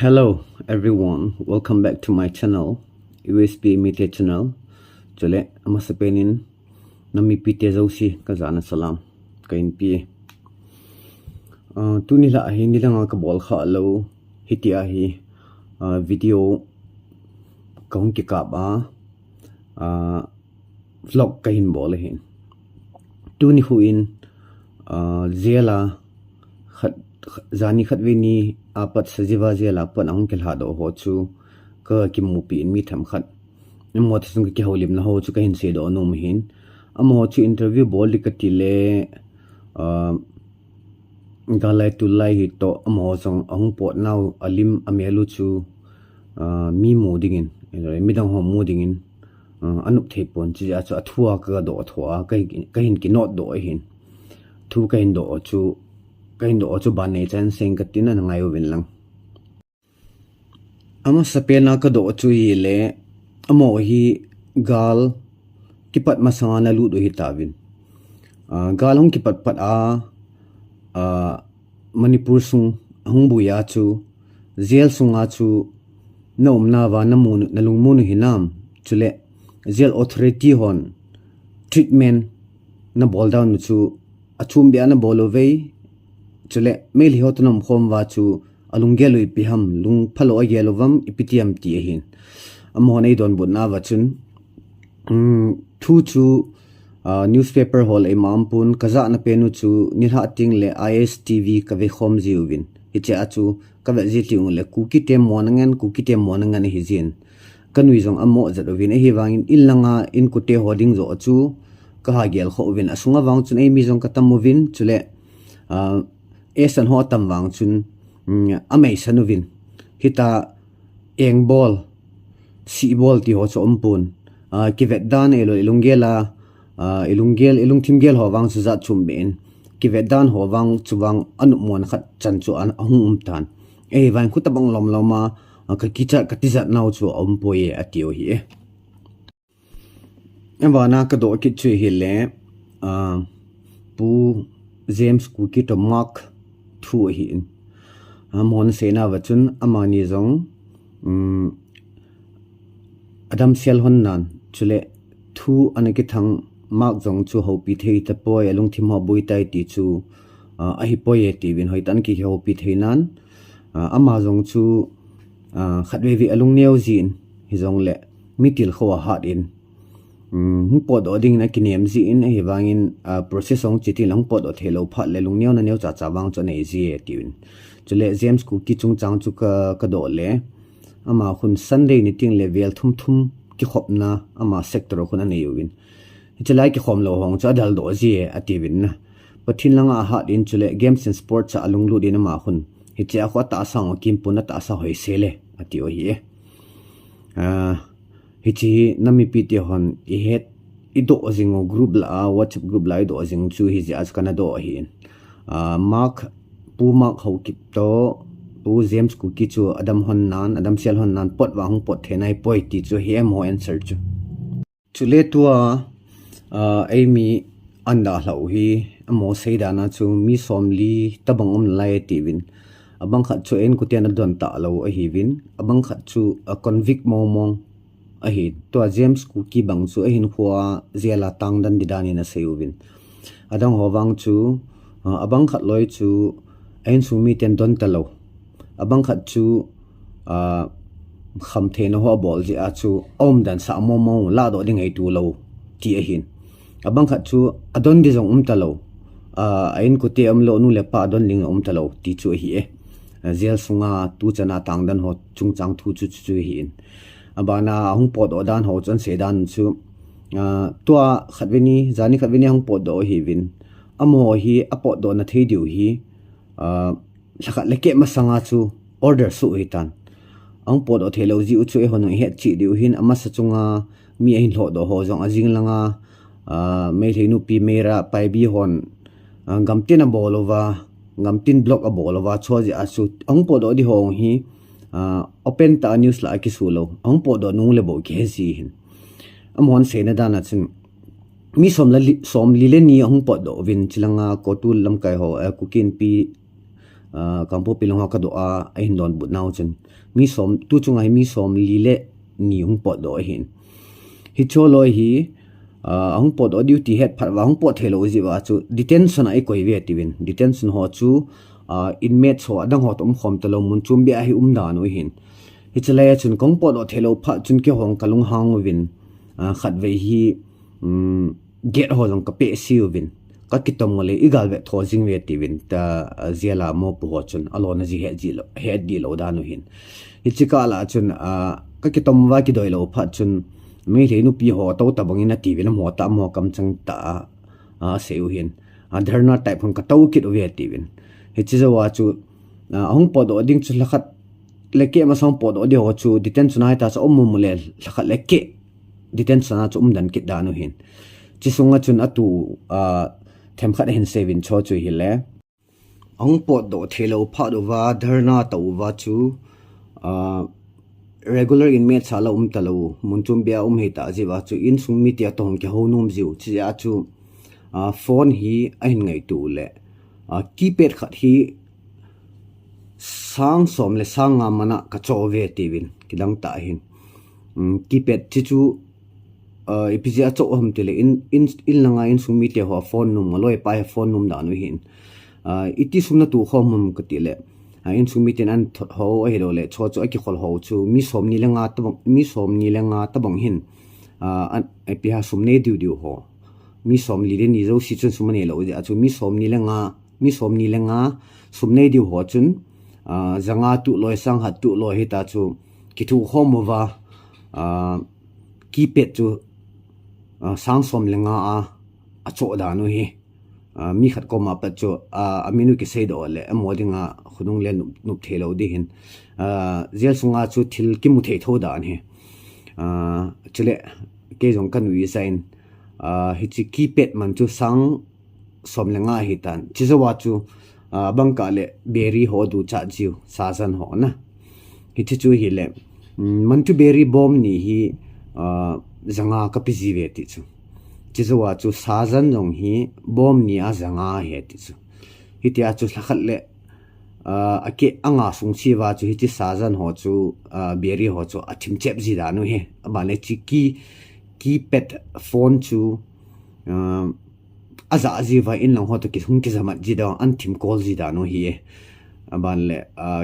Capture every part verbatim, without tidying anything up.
Hello everyone, welcome back to my channel, U S P Mite channel. Chule, amasapen in, nam mipite jouse, kajana salam kahin pe. Uh, tuni lah hi nilanga kabol khalou, hitia hi, uh, video kahung kikap a, uh, vlog kahin bol ahin. Tuni khu in, uh, jail a khat, jani khatvei ni apat Sajiwa jail a pat ahung kilhadoh ho chu kakimupi in mi themkhat. Amaho thusung kakihoulimna ho chu kahin seidoh nom ahin. Amaho chu interview bol ding kati le, uh, gal lai tol lai hitoh amaho jong ahung potnau alim amel u chu, uh, mi mu dingin, midang ho mu dingin, uh, anop thei pon, chujeh a chu athu a kadoh tho a, kahin, kahin kinotdoh ahin. Thu kahin doh chu, kahin doh chu ban neichan seng katin ana ngai uvin lang. Amasapen a kadoh chu hile, amaho hi gal kipat masanga ana lut u hitauvin. Ah, gal hung kipat pat a, ah, Manipur sung ahung bui a chu, jail sunga chu naumnauva namu, nalungmon u hinam, chule jail authority hon treatment nabol dan u chu, achom beh a nabol uve, chule Meitei ho toh naumkhom uva chu alunggel u ipi ham, lungphalou agel uvam, ipi ti ham ti ahin. Amahon eidonbutnauva chun, um, thu chu, uh, newspaper ho le ima aumpon, kajahna pen u chu nilhah tengle I S T V kavekhom jiuvin. Hichea chu kavet ji tengule Kukite mona ngen, Kukite mona ngen ahijin. Kanui jong amo jat uvin, ahivangin inlanga inkote ho ding joh chu kaha gelkhoh uvin, asunga vang chun eimi jong katam uvin, chule, ah, esan ho atam vang chun, mm, ameisan uvin. Hita engbol, sihbol ti ho chu aumpon. Ah, kivet dan ahilou, ilunggel a, ah, ilunggel, ilungthim gel ho vang chu jat chom beh in. Kivet dan ho vang chu vang anopmona khat chan chu ahung umtan. Ahivangin khu tabang lomlom a, ah, kakichat, katijat nau chu aumpoi e, atiu ahi e. Abana kadoh kit chu hile, ah, Pu James Kuki toh Mark thu ahin. Ah, amahon aseinauva chun amani jong, um, adamsel hon nan, chule thu ana kithang Mark jong chu houpi thei tapoi, alungthim ho aboi tai ti chu, ah, ahipoi e tiuvin, hoitah in kihoupi thei nan, ah, ama jong chu, ah, khatvei vei alungneo jin, hijongle mitilkhou ahat in, um, hung potdoh dingin akinem jin, ahivangin, ah, process hung che tengle hung potdoh theilou phat le lungneona neocha cha vang chu anei ji e tiuvin. Chule James Kuki chungchang chu ka, kadoh le, ama khun Sunday ni tengle vel thum thum kikhopna ama sector khun anei uvin. Hichelai kikhom lou ho chu adaldoh ji e atiuvin na. Pathen langa ahat in chule games and sports a alunglut in ama khun. Hichea khu atahsa ho kimpon, atahsa hoise le atiu ahi e. Ah, hiche hi nam mipite hon ihet, idoh jing u group lah a, WhatsApp group lah a idoh jing u chu hijeh a chu kana doh ahin. Ah, Mark, Pu Mark Haokip toh Pu James Kuki chu adam hon nan, adamsel hon nan pot vang hung pot thei nai poi ti chu hi amaho answer chu. Chule tua, ah, eimi ana dalhau hi, amaho seidan a chu mi somli tabang um nalai atiuvin. Abang khat chu inkoten adon talou ahiuvin. Abang khat chu a convict mong mong ahi. Tua James Kuki bang chu ahinkhoa jail a tangdan ding danin asei uvin. Adang ho vang chu, ah, abang khat loi chu a insung miten don talou. Abang khat chu, ah, khamtheina ho abol jeh a chu aumdan sah mong mong, lahdoh ding ahi tulou ti ahin. Abang khat chu adon ding jong um talou. Ah, a inkote umlou, nu le pa adon ding um talou ti chu ahi e. Ah, jail sunga tuchan a tangdan ho chungchang thu chu, chu, chu ahin. Abana ahung potdoh dan ho chu ana seidan chu, ah, tua khatvei ni, jani khatvei ni ahung potdoh ahiuvin. Amaho hi apotdohna thei diu hi, ah, lhakhat le keh masanga chu order soh ahitan. Ahung potdoh theilou jeh u chu eihon ihet cheh diu hin, amasa chunga mi ahin lhohdoh ho jong ajing langa, ah, Meitei nupi Meira Paibi hon, ah, gamtin abol uva, gamtin block abol uva, chujeh a chu ahung potdoh ding ho hi, ah, open tah a news lah a kiso lou, ahung potdoh nung le bou kihe ji hin. Amahon seina dan a chun mi somli le ni, somli le ni ahung potdoh uvin, chulanga CoTU lamkai ho, eh, Kuki Inpi Kangpokpi lang ho kadoh a, ahin donbut nau chun mi som, tu chunga hi mi somli le ni hung potdoh ahin. Hiche loi hi ahung potdoh duty het phat uva hung pot theilou jeh uva chu detention a eikoi uve tiuvin. Detention ho chu inmates ho adang ho toh umkhom talou, mun chom beh a hi umdan u ahin. Hiche lai a chun kahung potdoh theilou phat chun keihon kalunghang uvin, khatvei hi gate ho jong kapehse uvin, kakitom ngol e, igalvet tho jing uve tiuvin, ta, jail a mopo ho chun alona ji het dihlou dan u ahin. Hiche kah lah a chun kakitom uva kidoilou phat chun Meitei nupi ho tou tabang in atiuvin, amaho tah amaho kamchang tah a asei u ahin. Dharna type hon katou kit uve tiuvin. Hiche jou a chu ahung potdoh ding chu lhakhat le keh masa hung potdoh ding ho chu detention a hita chu um um le lhakhat le keh detention a chu umden kit dan u ahin. Hiche sunga chun atu themkhat ahin seiyuvin, chu chu hile ahung potdoh theilou phat uva dharna tou uva chu regular inmates a la um talou, mun chom beh a um hita jeh uva chu insung mite toh hung kihou nom jiu, chujeh a chu phone hi ahin ngaito u le keypad khat hi sang som le sang nga man a kachoh uve tiuvin, kidang tah ahin. Keypad hiche chu ipi jeh a achoh u ham tile, in, in langa insung mite ho phone nom, aloipa hi phone nom dan u ahin. Iti sum natoh khom ham katile, insung miten ahin thot ho ahiloule chu chu akikhol ho chu mi somni le nga tabang, mi somni le nga tabang hin ipi ham sum nei diu diu ho, mi somli le ni jouse chun sum aneilou jeh a chu mi somni le nga, mi somni le nga sum nei diu ho chun janga tuh loi, sang khat tuh loi hita chu kithuh khom uva keypad chu sang som le nga a achoh dan u hi mi khat koma pat chu amin u kiseidoh le amaho dinga khonung le nop, nop theilou ding ahin. Jail sunga chu thil kimu thei tho dan ahi. Chule kei jong kanuija in hiche keypad man chu sang som le nga ahitan, hiche jouva chu bangkah le beri ho aduchat jiu, sajan ho na. Hiche chu hile man chu beri bom ni hi janga kape ji uve ti chu. Hiche jouva chu sajan jong hi bom ni a janga ahi ti chu. Hitia chu lhakhat le akeh anga sung cheh uva chu hiche sajan ho chu, beri ho chu athim chep ji dan u ahi. Aban le hiche key, keypad phone chu ajah ji uva inlang ho toh kihung kijamat ji dan, ahin thim kol ji dan u ahi. Aban le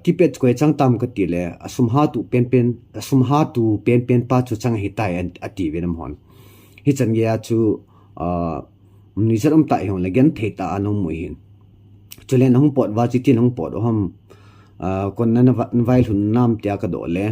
keypad chu koi chang tam katile, asum hatu penpen, asum hatu penpen pa chu chang ahitai atiuvin amahon. Hichan geiya chu nuijat umtah hijongle genthei tah a ana um u ahin. Chule nahung pot uva chu iti nahung pot u ham, koi a nava, navailhun nam tia kadoh le,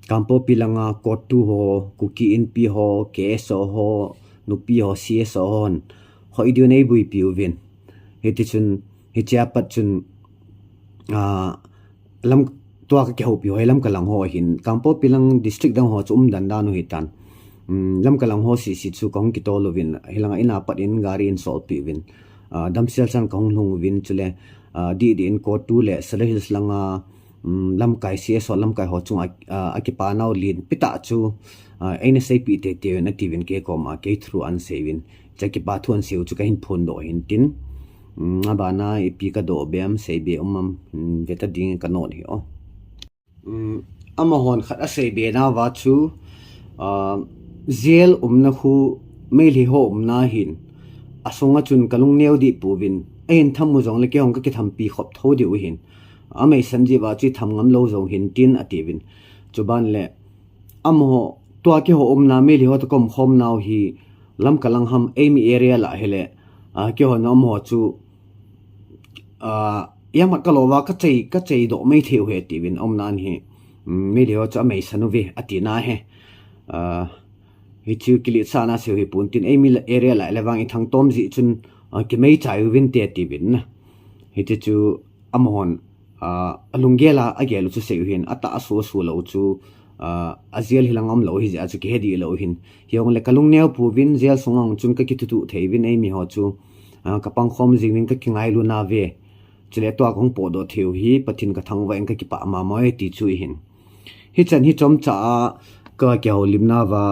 Kangpokpi langa COTU ho, Kuki Inpi ho, KSO ho, nupi ho, CSO hon hoi diu neibuipi uvin. Hitichun, hichea pat chun lam, tua kakihoupi ho hi Lamka lang ho ahin. Kangpokpi lang district dang ho chu umden dan u ahitan. Lamka lang ho sese chu kahung kitol uvin, hilanga ina pat in gari ahin solpeh uvin, damsel chan kahung lhung uvin, chule dihdih in COTU le Sadar Hills langa lamkai, CSO lamkai ho chunga akipanau lenpi tah chu eina seipeh teitei un atiuvin, kei koma kei through ahin sei uvin. Hiche kipa thu ahin sei u chu kahin phondoh ahin tin, abana ipi kadoh bep, seibe um am, veta ding kanom hi o. Amahon khat aseibe nauva chu jail umna khu Meitei ho umna ahin, asunga chun kalung neo deh pouvin, ahin tham u jongle keihon kakithampi khop tho diu ahin, ameisan jeh uva chu itham ngam lou jong hin tin atiuvin. Chuban le amaho, tua keiho umna, Meitei ho toh kaum khomnau hi Lamka lang ham, eimi area lah hile, keihon amaho chu iamkhat kalouva kachei, kacheidoh mai thei u ahi tiuvin, aumna ahi. Meitei ho chu ameisan uve atina ahi. Hichu kiletsahna seiu hipon tin, eimi area lah le vang ithangtom jeh chun kimeichai uvinte atiuvin na. Hiti chu amahon alunggel a agel u chu sei u hin, atah a so, aso lou chu a jail hilang umlou hijeh a chu kihe dih lou hin. Hijongle kalung neo pouvin, jail sunga chun kakithutuh thei uvin, eimi ho chu kapangkhom jing uvin, kakingailunauve. Chule tua kahung potdoh thei u hi Pathen kathangvah in kakipah mama e ti chu ahin. Hichan hichomcha a kakihoulimnauva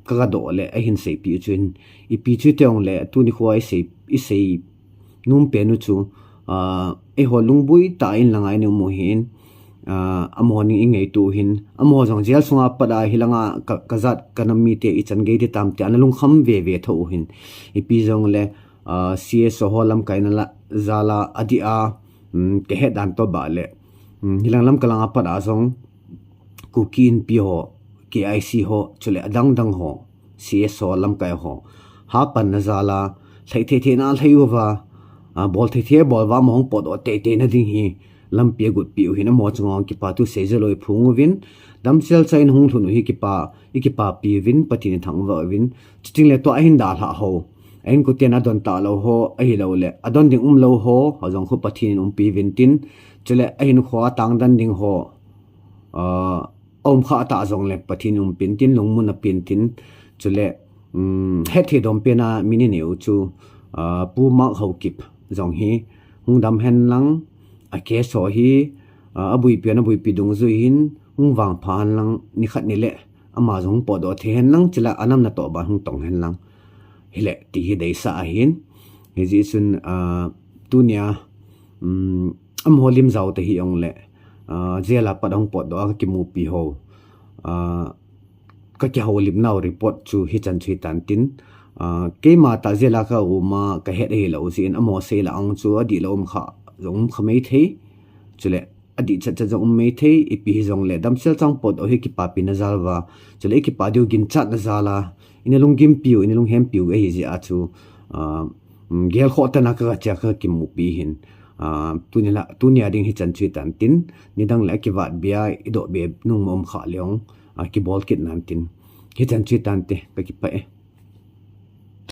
kagadoh le ahin seipeh u chu hin, ipi chu tijongle tuni khoa isei, isei nom pen u chu Eiho lungboi tah in langa i um u hin, ah, amaho ning i ngaito u hin, amaho jong jail sunga pat a hilanga ka, ka jat ka nam mite i chan gei ding tam tia ana lungkham veve tho u hin. Ipi jongle, ah, C S O ho lamkaina la, jal a adih a, um, ka het dan toh bah le, um, hilang lamkai langa pat a jong Kuki Inpi ho, K I C ho, chule adang dang ho, C S O lamkai ho, hapanna jal a, lhai thei thei na lhai uva, ah, bol thei thei bol uva, amaho hung potdoh tei tei na ding hi lampi agot pi u hin, amaho chunga hung kipa thu seijui lou i phong uvin, damsel cha in hung lhun u hi kipa, i kipapi uvin, Pathen in thangvah uvin, chuting le tua ahin dalhah ho, a inkoten adon talou ho, ahilou le adon ding umlou ho, ho jong khu Pathen in umpi uvin tin, chule ahinkhoa tangdan ding ho, ah, aum kha tah jongle Pathen in umpi in tin, lungmon a pe in tin, chule, um, hetthei dom pen a min i neh u chu, ah, Pu Mark Haokip jong hi hung dam hen lang, a case ho hi, ah, abuipi a, abuipi dungjui hin hung vangpha hen lang, nikhat nile ama jong hung potdoh thei hen lang, chule anam natoh ban hung tong hen lang. Hile ti hi deisah ahin. Hijeh chun, ah, tunia, um, amaho lim jao te hi ong le, ah, jail a pat hung potdoh a ka kimupi ho, ah, ka kihoulimnau report chu hichan chu hitan tin, ah, keima tah jail a ka um a ka het ahilou jeh in amaho sei la ong chu adih lou um kha jong um kha mai thei. Chule adih chat chat jong um mai thei, ipi hijongle damsel cha hung potdoh hi kipapina jal uva, chule i kipa diu ginchatna jal a, ina lunggimpi u, ina lunghempi u ahi jeh a chu, ah, um, gelkhoh tah a ka, ka che a ka kimupi hin, ah, tunia la, tunia ding hichan chu hitan tin, nidang le akivat be a, i doh be nung ma um kha le ong, ah, kibol kit nan tin. Hichan chu hitan te, ka kipah e.